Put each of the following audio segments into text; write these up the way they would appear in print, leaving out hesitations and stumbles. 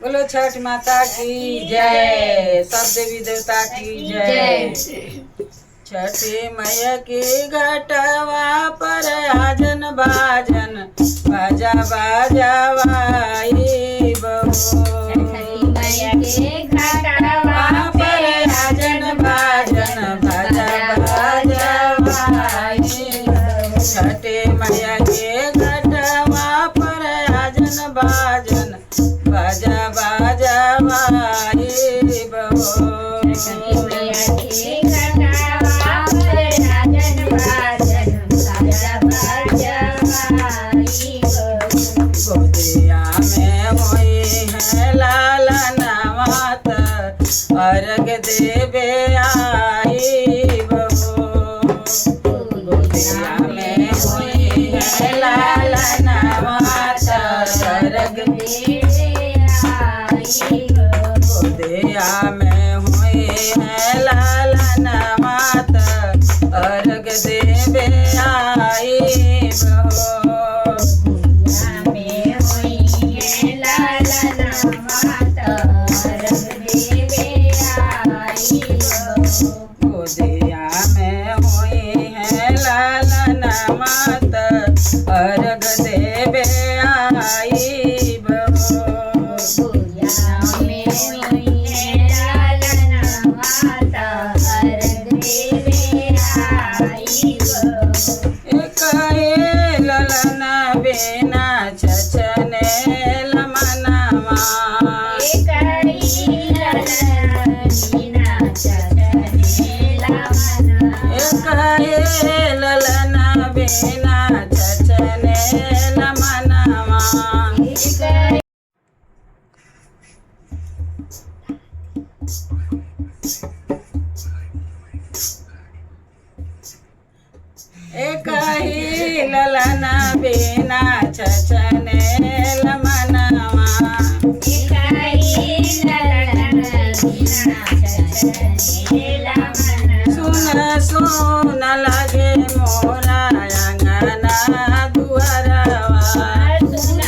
बोलो छठ माता की जय, सब देवी देवता की जय। छठी मैया की घटवा पर आजन बाजन बाजा बाजावाई बहो। छठी मैया के घाटवा पर आजन बाजन बाजा बाजावाई। छठी मैया के घटवा पर आजन बाजन बाजा बाजावाई बहो। छठी मैया के घाटवा पर आजन बाजन बाजा बाजावाई हो। गोदिया में होई है लाला नवात अर्घ देवे आई बहो। गोदिया में होई है लाला नवात अर्घ देवे आई हो। गोदिया में होई है लाला नवात अर्घ देवे आई बहो। गोदिया में होई है लाला नवात अर्घ देवे आई हो। गोदिया में होई है लाला नमात अर्घ देवे आई बहो। गोदिया में होई है लाला नवात अर्घ देवे आई हो। एक ललन बिना छछने लमनवा। एक ललन बिना छछने लमनवा। एक ललन बिना छछने लमनवा। सुन सुन लागे मोरा अंगना दुआरवा। सुन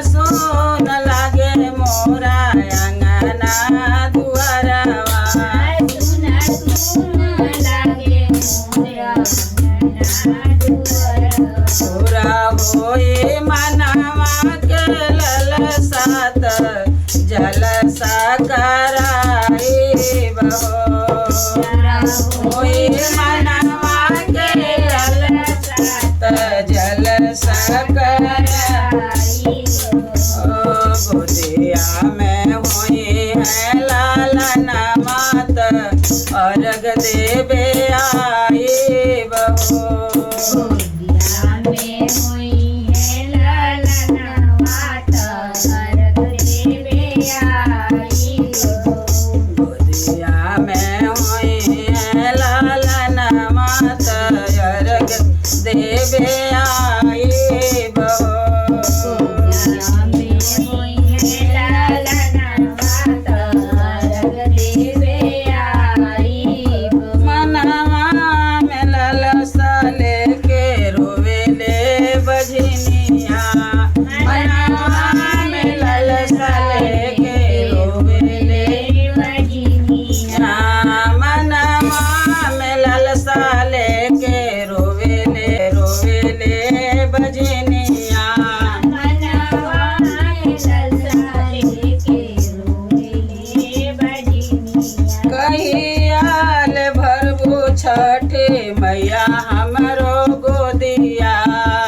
सुन लागे मोरा अंगना दुआरवा। पूरा होए मनवा के ललसात जलसा कराई बहो। होए मनवा के ललसात जलसा कराई। गोदिया में होई है लाला मात अर्घ देवे आई बहो। गोदिया में होई है लाला मात अर्घ देवे आई बहो। मनवा में ललसा लेके रोवेले बजनिया। मनवा में ललसा लेके रोवेले मनवा में ललसा लेके रोवेले रोवेले बजनिया। कहियाल भरबू छठे मैया हमरो गोदिया।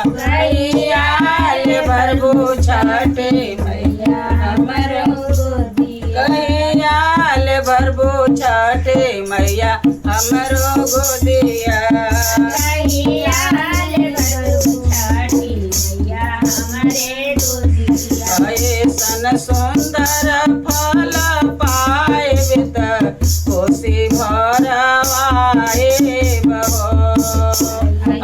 कहियाल भरबू छठे मैया हमरो कहियाल भरबू छठे मैया हमरो गोदिया। ऐसन सुंदर फल पाए त कोसी भरवाए बहो।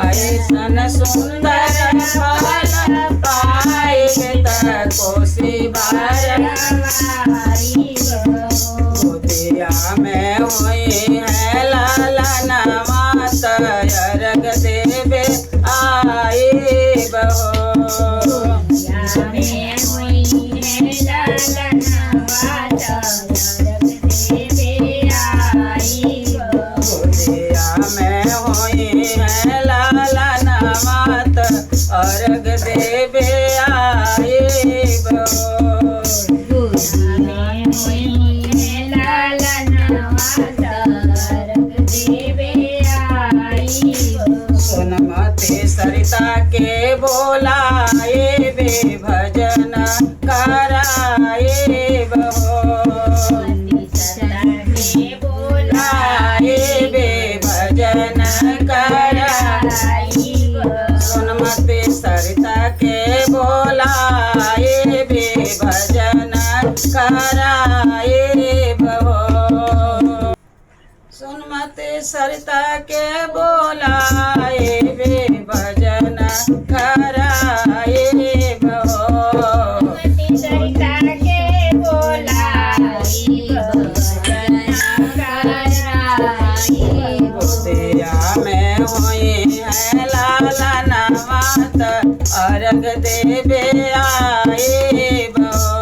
ऐसन सुंदर फल पाए त कोसी भरवाई। गोदिया में होई है लाला नवात अर्घ देवे आई। सरिता के बोलाए बे भजन कराए बहो। सरिता के लाए बे भजन कराए। सोनमती सरिता के बोलाए बे भजन कराए बहो। सुनमती सरिता के बोलाए बे भजन कराए बहो। सरिता के बोलाई भजन कराई। गोदिया में होई है लाला नवात अर्घ देवे आए बहो।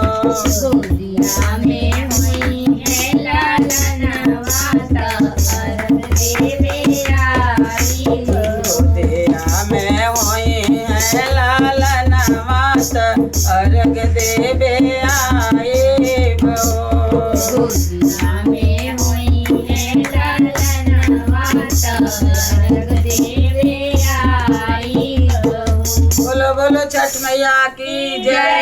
गोदिया में हुई है लालन माता अर्घ देवे आई। गोदिया में होई है लाला नवात अर्घ देवे आए बहो। गोदिया में हुई है लालन माता अर्घ देवे आई। बोलो बोलो छठ मैया की जय।